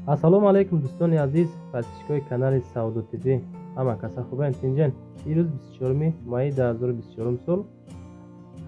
Ассалому алайкум, дӯстони азиз, подписчикои канали Савдо ТВ. Ҳама каса хубен, тинҷен? Ирӯз 24 майи 2024 сол,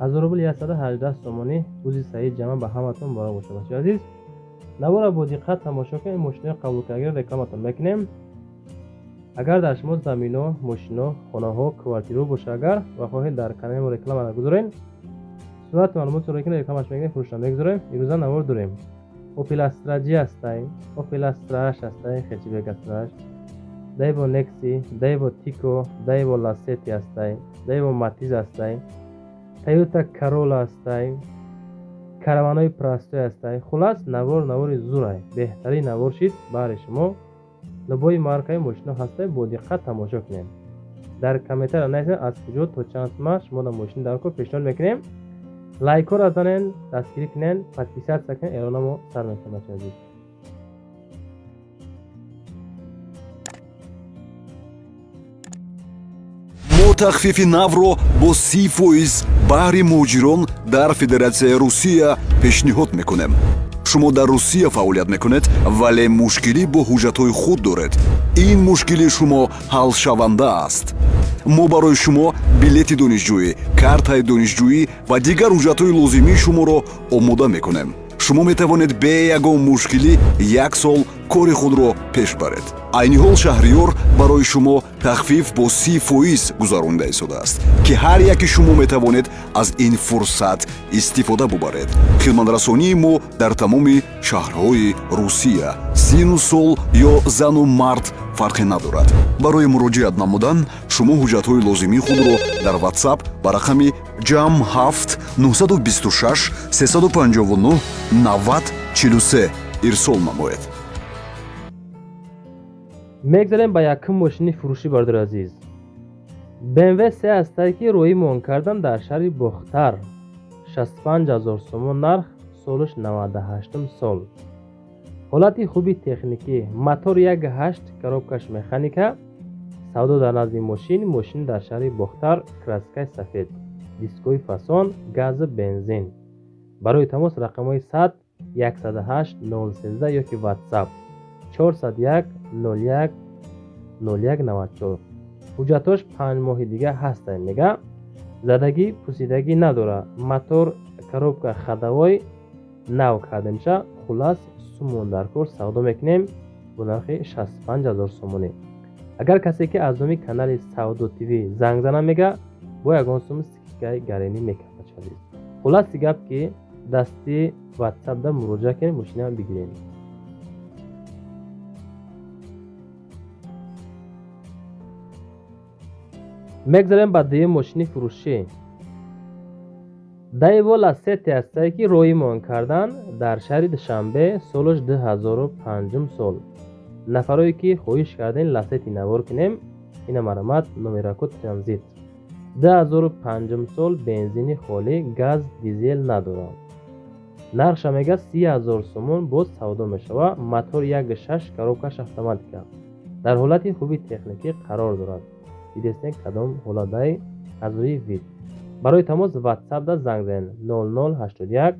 1000 рубл 118 сомонӣ. Рӯзи саид ҷамъа ба ҳаматон муборак бошад. Бачаи азиз, навора бо диққат тамошо кунед, мошинои қабулкардагиро рекламатон мекунем. Агар дар шумо замино, мошино, хонаҳо, квартираҳо боша, агар ва хоҳед дар канали мо реклама гузоред, сурати маълумотро ки рекламаш мекунем, фурӯшро мегузорем. Ирӯза навор дорем. Opel Astra G ҳастай, Opel Astra H ҳастай, хэтчбек Astra H, Daewoo Nexi, Daewoo Tico, Daewoo Lacetti ҳастай, Daewoo Matiz ҳастай, Toyota Corolla ҳастай, караванҳои простой ҳастай. Хулас, навор навори зурай, беҳтарин навор шид баҳри шумо. Любой маркаи мошино ҳастай, бо диққат тамошо кунем. Дар комментария нависед, аз куҷо то чанд сума шумо дар мошини даркор пешниҳод мекунем. Лайкҳоро занен, дастгирӣ кунен, подписаться кунен. Эълона мо сар мекунем, бачаи азиз. Мо тахфифи навро бо 30% баҳри муҳоҷирон дар Федератсияи Русия пешниҳод мекунем. Шумо дар Русия фаъолият мекунед, вале мушкилӣ бо ҳуҷҷатҳои худ доред. Ин мушкили шумо ҳалшаванда аст. Мо барои шумо билети донишҷӯӣ, картаи донишҷӯӣ ва дигар ҳуҷҷатҳои лозимии шуморо омода мекунем. Шумо метавонед бе ягон мушкилӣ як сол кори худро пеш баред. Айни ҳол Шаҳриёр барои шумо тахфиф бо 30% гузаронида истодааст, ки ҳар яки шумо метавонед аз ин фурсат истифода бубаред. Хидматрасонии мо дар тамоми шаҳрҳои Русия. Сину сол ё зану мард фарқе надорад. Барои муроҷиат намудан шумо ҳуҷҷатҳои лозимии худро дар WhatsApp ба рақами +7 926 359 90 43 ирсол намоед. Мегзарем ба якум мошини фурӯшӣ, бардори азиз. BMW се ҳастае, ки роҳӣ кардан дар шаҳри Бохтар, 65 ҳазор сомон нарх, солаш 98 сол, ҳолати хуби техникӣ, мотор 1,8, коробкаш механика, савдо дар назди мошин. Мошин дар шаҳри Бохтар, краскаи сафед, дискои фасон, газу бензин. Барои тамос рақамҳои 100 108 013 ёки WhatsApp 401 01 01 94. Ҳуҷҷатош 5 моҳи дига ҳастанд, мега, задагӣ пусидагӣ надорад. Мотор, коробка ходовой нав карда мешавад. Хулас, сумон дар кор, савдо мекунем бо нархи 65 ҳазор сомонӣ. Агар касе ки аз номи канали Савдо ТВ занг зана, мега, бо ягон сум скидкаи гаренӣ мекард. Хуласи гап, ки дасти ватсапда муроҷиат кунед, мошина бигирем. Мегзарем ба дуюм мошини фурӯшӣ. Daewoo Lacetti ҳастае, ки роҳимон кардан дар шаҳри Душанбе, солаш 2005 сол. Нафарое ки хоҳиш кардем Lacetti навор кунем, ина марамат, номерако транзит, 2005 сол, бензини холӣ, газ, дизел надорад. Нархша мега 30 000 сомон, боз савдо мешавад. Мотор 1,6, коробкаш автоматика, дар ҳолати хуби техникӣ қарор дорад. Дидестен, кадом ҳолатдай аз рӯи вид. Барои тамос ватсапда занг занед: 0081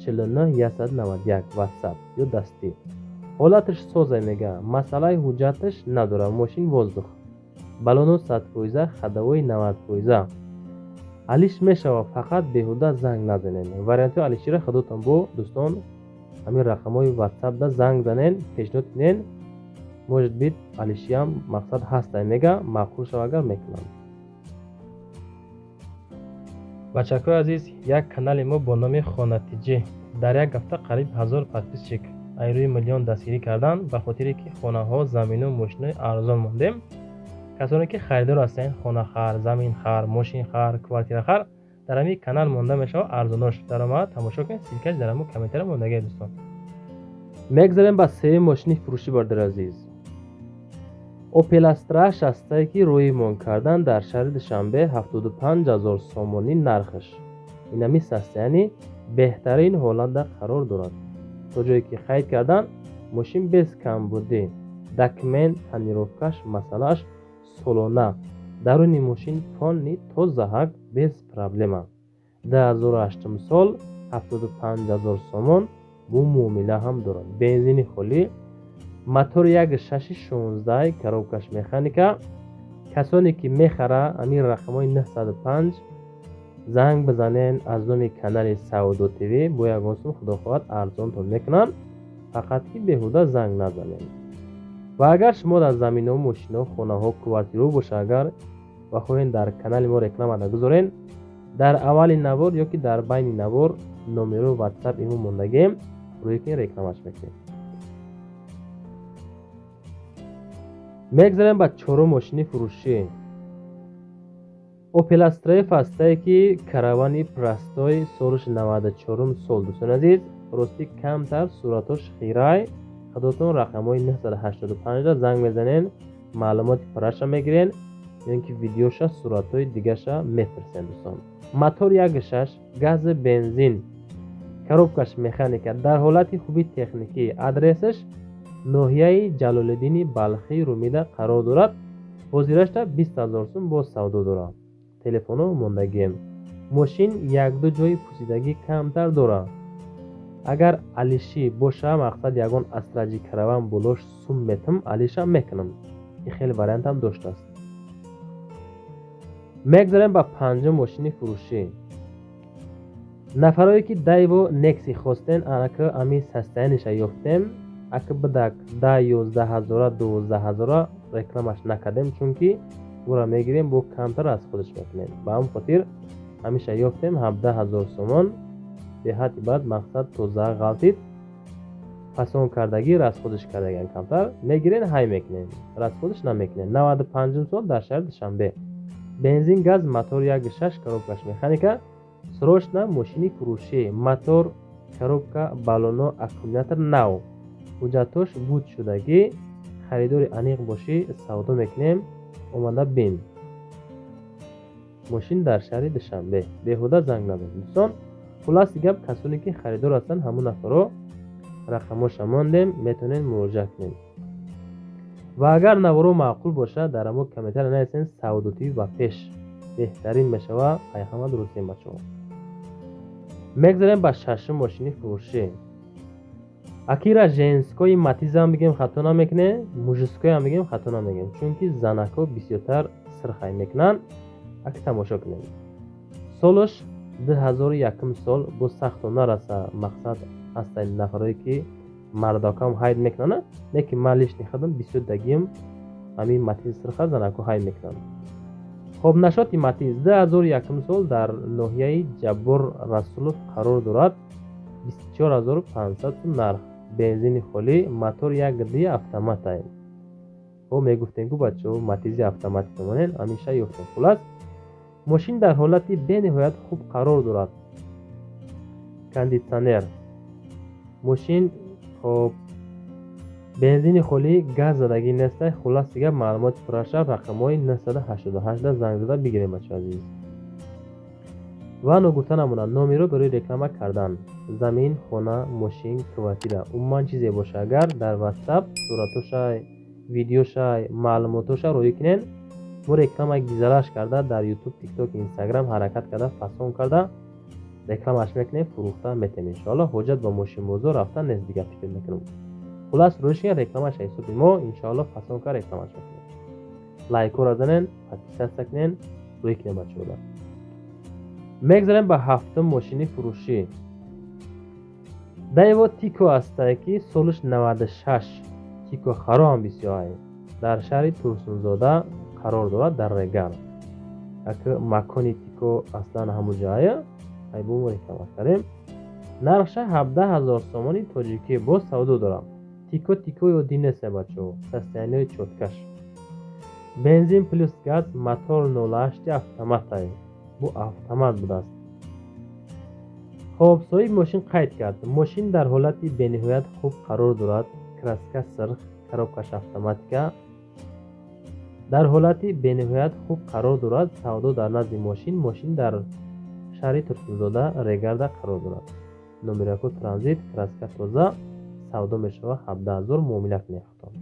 49 191, ватсап ё дастӣ. Ҳолаташ соза, мега, масъалаи ҳуҷҷаташ надорад. Мошин воздух, балону 100%, ходовой 90%, алиш мешавад. Фақат беҳуда занг назанед. Вариантҳои алишира худотон бо дӯстон ҳамин рақамҳои ватсапда занг занен, пешниҳод кунен. Может быть, алишиам мақсад ҳастай, мега, маъқул шава агар, мекунам. Бачакҳои азиз, як канали мо бо номи Хонатиҷӣ дар як ҳафта қариб 1000 подписчик айрӯи миллион дастгирӣ кардан, ба хотире ки хонаҳо, замину, мошинои арзон мондем. Касоне ки харидор ҳастен, хонахар, заминхар, мошинхар, квартирахар, дар ҳамин канал монда мешавад арзонош. Даромад тамошо кунед, ссылкаш дар ҳамун комментария мондагия, дӯстон. Мегзарем ба сеюм мошини фурӯшӣ, бардори азиз. Opel Astra ҳастае, ки роҳимон кардан дар шаҳри Душанбе, 75 ҳазор сомонӣ нархаш. Инами состояние беҳтарин ҳолатда қарор дорад. То ҷое ки қайд кардан, мошин без камбудӣ, документ, тонировкаш, масъалааш солона. Даруни мошин полный тозаҳак, без проблема. 2008 сол, 75 ҳазор сомон, бо муомила ҳам дорад. Бензини холӣ. Мотор 1.6 16, коробкаш механика. Касоне ки мехара, ҳамин рақамҳои 905 занг бизанен аз номи канали Савдо ТВ, бо ягон сум худо хоҳад арзонтон мекунанд, фақат ки беҳуда занг назанен. Ва агар шумо дар заминҳо, мошинҳо, хонаҳо, квартираҳо боша, агар ва хоҳем дар канали мо реклама нагузорен, дар аввали навор ё ки дар байни навор номеро WhatsApp имо мондагем, рӯи ки рекламаш мекунем. Мегзарем ба чорум мошини фурӯшӣ. Opel Astra ҳастае ки каравани простой, солш 94 сол. Дӯстони азиз, ростӣ камтар суратош хирай, худотон рақамҳои 985 занг мезанен, маълумоти параша мегирен ё ин ки видеоша, суратҳои дигаша мефирсен дӯстон. Мотор 1.6, газ, бензин, коробкаш механика, дар ҳолати хуби техникӣ. Адресаш ноҳияи Ҷалолиддини Балхӣ, Румида қарор дорад. Ҳозирашта 20 000 сум боз савдо дорад. Телефоно мондагием. Мошин як-ду ҷои пусидагӣ камтар дорад. Агар алишӣ боша, мақсад ягон астраҷи караван болош сум метам, алиша мекунам. Ин хеле вариантам доштааст. Мегзарем ба панҷум мошини фурӯшӣ. Нафарое ки Дайво Некси хостен, анака ами состояниша ёфтем, ака бидак 10 11 ҳазора, 12 ҳазора рекламаш накардем, чунки ӯра мегирем бо камтар аз худаш мекунем. Ба ҳамин хотир ҳамеша ёфтем 17 ҳазор сомон. Беҳадди баъд мақсад тоза ғалтид, фасон кардагӣ, расходиш кардагиан камтар мегирен, ҳай мекунем, расходиш намекунем. 95 сол, дар шаҳри Душанбе. Бензин, газ, мотор 1.6, коробкаш механика. Срочно мошини фурӯшӣ, мотор, коробка, баллоно, аккумулятор нав, ҳуҷҷатош буд шудагӣ. Харидори аниқ бошӣ, савдо мекунем, омада бин. Мошин дар шаҳри Душанбе. Беҳуда занг назанед дӯстон. Хулоси гап, касоне ки харидор ҳастанд, ҳамон нафарро рақамоша мондем, метавонед муроҷиат кунед. Ва агар наворо маъқул бошад, дар ҳамо комментария нависен Савдо ТВ ба пеш, беҳтарин мешава. Ай ҳама дурустем бачаҳо. Мегзарем ба шашум мошини фурӯшӣ. Акира женской Матизам бигем хато намекунем, мужскойам бигем хато намекунем, чунки занако бисёртар сирхай мекунанд. Аки тамошо кунем. Солаш 2001 сол, бо сахто нараса, мақсад ҳастанд нафарое ки мардакам ҳайд мекунанд, лекин ман лишни худам бисёр дагим ҳамин Матиз сирха занако ҳайд мекунанд. Хоб, нашоти Матиз 2001 сол, дар ноҳияи Ҷаббор Расулов қарор дорад. 24500 сум нарх, бензини холӣ, мотор 1.2 автоматай. Хоб, мегуфтем ку бачаҳо, Матизи автоматик монен, ҳамеша ёфтем. Хулас, мошин дар ҳолати бениҳоят хуб қарор дорад. Кондитсионер мошин, хоб, бензини холӣ, газ задагӣ нестай. Хулас дигар маълумоти пурраша рақамҳои 988 занг зада бигирем бачаҳо азиз. Ва ногуфта намонад, номеро барои реклама кардан замин, хона, мошин, квартира, умуман чизе боша, агар дар WhatsApp суратошай, видеошай, маълумотоша роӣ кунен, мо реклама гизараш карда дар YouTube, TikTok, Instagram ҳаракат карда, фасон карда рекламаш мекунем, фурӯхта метем иншоалло. Ҳоҷат ба мошинбозор рафтан нест дигар, фикр мекунам. Хулас, рӯши рекламаш ҳисоби мо иншоалло фасон карда рекламаш мекунем. Лайкҳоро занен, подписаться кунен, рӯй кунем бачаҳода. Мегзарем ба ҳафтум мошини фурӯшӣ. Дайво Тико ҳастае ки солаш 96, Тико харо ҳам бисёр, дар шаҳри Турсунзода қарор дорад, дар Регар. Аки макони Тико аслан ҳамун ҷая, ай бо мо реклама кардем. Нархша 17 ҳазор сомони тоҷикӣ, боз савдо дорам. Тико Тико ё динесе бачаҳо, состояниҳои чёткаш. Бензин плюс газ, мотор 08 автоматай. Бу автомат будааст. Хоб, соҳиби мошин қайд кард, мошин дар ҳолати бениҳоят хуб қарор дорад, краска сирх, коробкаш автоматика, дар ҳолати бениҳоят хуб қарор дорад. Савдо дар назди мошин. Мошин дар шаҳри Турсунзода, Регарда қарор дорад. Номерако транзит, краска тоза, савдо мешавад 17 ҳазор, муомила кунед худтон.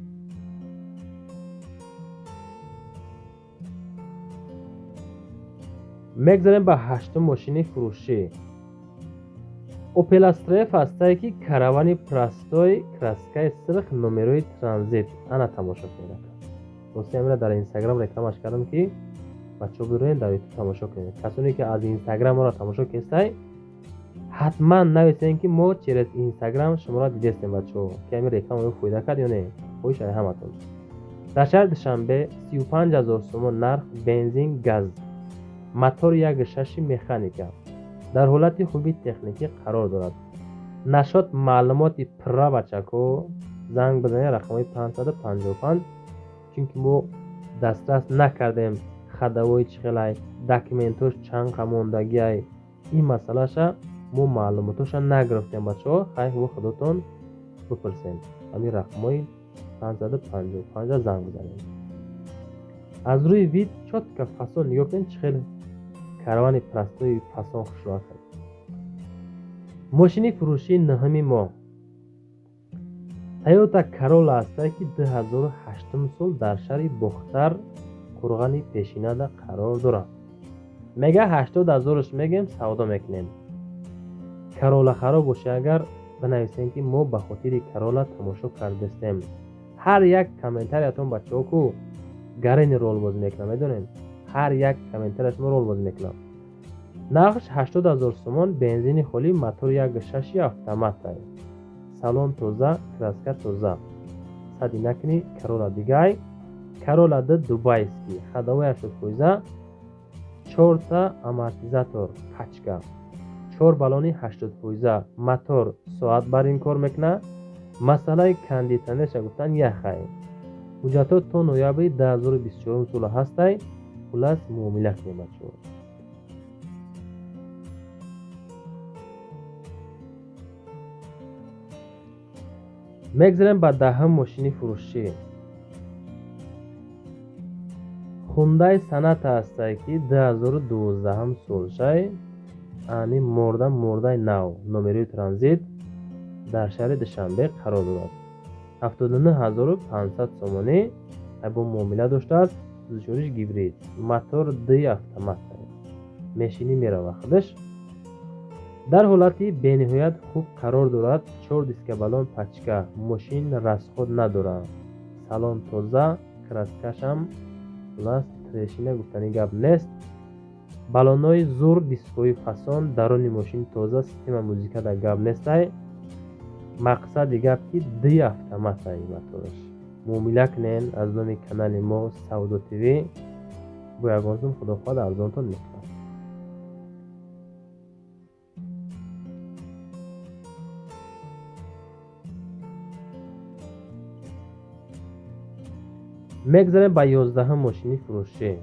Мегзарем ба ҳаштум мошини фурӯшӣ. Opel Astra F ҳастае, ки каравани простой, краскаи сирх, номерои транзит. Ана тамошо кунед. Рости амира дар Инстаграм рекламаш кардам, ки бачаҳо бироен дар Ютуб тамошо кунед. Касоне ки аз Инстаграм моро тамошо кестай, ҳатман нависен, ки мо через Инстаграм шуморо дидестем, бачаҳо, ки ҳамин реклама фоида кард ё не. Хоҳиш ай ҳаматон. Дар шаҳри Душанбе 35 000 сомон нарх, бензин, газ, мотор 1,6 механика, дар ҳолати хуби техникӣ қарор дорад. Нашод маълумоти пурра, бачако, занг бизанед рақамҳои 555, чунки мо дастрас накардем, ходовой чӣ хелай, документош чанд қамондагиай, ин масъалаша мо маълумотоша нагирифтем, бачаҳо. Хайр, бо худотон бипурсем, ҳамин рақамҳои 555 занг бизанед. Аз рӯи вид чётко фасон нигоҳ кунед, чӣ хел каравани простой фасон хушроа кард. Мошини фурӯшии нӯҳуми мо Тойота Карола ҳастае, ки 2008 сол, дар шаҳри Бохтар, қурғани пешинада қарор дорад. Мега 80 ҳазораш мегем, савдо мекунем. Карола хароб боша, агар бинависем, ки мо ба хотири Карола тамошо кардастем. Ҳар як комментариятон, бачаҳо, ку гарени рол бозӣ мекунам, медонем, ҳар як комментарияш мо рол бозӣ мекунам. Нархш 80 ҳазор сомон, бензини холӣ, мотор 1,6 автоматай, салон тоза, краска тоза, сади накунӣ. Карола дигай, Карола д дубайский, ходовой 80%, чорта амортизатор пачка, чор баллони 80%, мотор соат бар ин кор мекунад. Масъалаи кондитсионерша гуфтан яхай. Ҳуҷҷатҳо то ноябри 2024 сола ҳастай. Хулас, муомила кунем, бачаҳо. Мегзарем ба 10-ум мошини фурӯшӣ. Хундай Соната ҳастае, ки 2012 солшай, ани морда мордаи нав, номерои транзит, дар шаҳри Душанбе қарор дорад. 79 500 сомонӣ бо муомила доштааст. Сӯзишвориш гибрид, мотор д автомат, мешинӣ мерава худаш. Дар ҳолати бениҳоят хуб қарор дорад, чор диска баллон пачка, мошин расход надорад, салон тоза, краскашам хулас трешина, гуфтани гап нест. Баллонҳои зур, дискҳои фасон, даруни мошин тоза, система музика дар гап нестай. Мақсади гап ки ди автоматай мотораш. Муомила кунен аз номи канали мо Савдо ТВ, бо ягон сум худо хоҳад арзонтон мекунад. Мегзарем ба 11-ум мошини фурӯшӣ.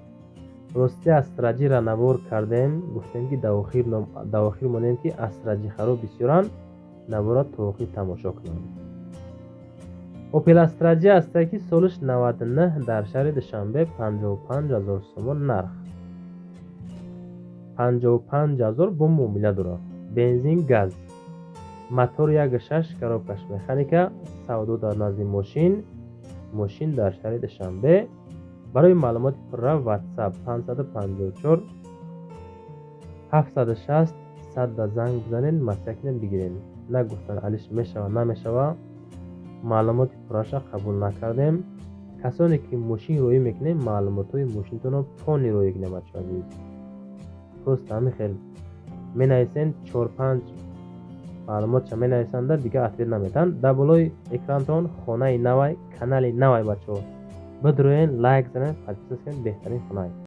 Рости Астраҷиро навор кардем, гуфтем, ки дар охир монем, ки астраҷихаро бисёранд, навора то охир тамошо кунанд. Опел Астраҷи ҳастае, ки солиш 99, дар шаҳри Душанбе, 55 ҳазор сомон нарх, 55 ҳазор бо муомила дорад. Бензин, газ, мотор 1,6, коробкаш механика, савдо дар назди мошин, мошин дар шаҳри Душанбе. Барои маълумоти пурра WhatsApp 554 760 100 занг бизанед, маслиҳат кунед, бигиред. Нагуфтан алиш мешава, намешава, маълумоти пурраша қабул накардем. Касоне ки мошин роӣ мекунем, маълумотҳои мошинтонро пони роӣ кунем, бачаҳо азиз. Просто ҳамин хел менависен, чор панҷ маълумотша менависанда, дигар ответ наметаҳанд. Дар болои экрантон хонаи навай, канали навай, бачаҳо, бидроен, лайк занед, подписаться кунед, беҳтарин хонай.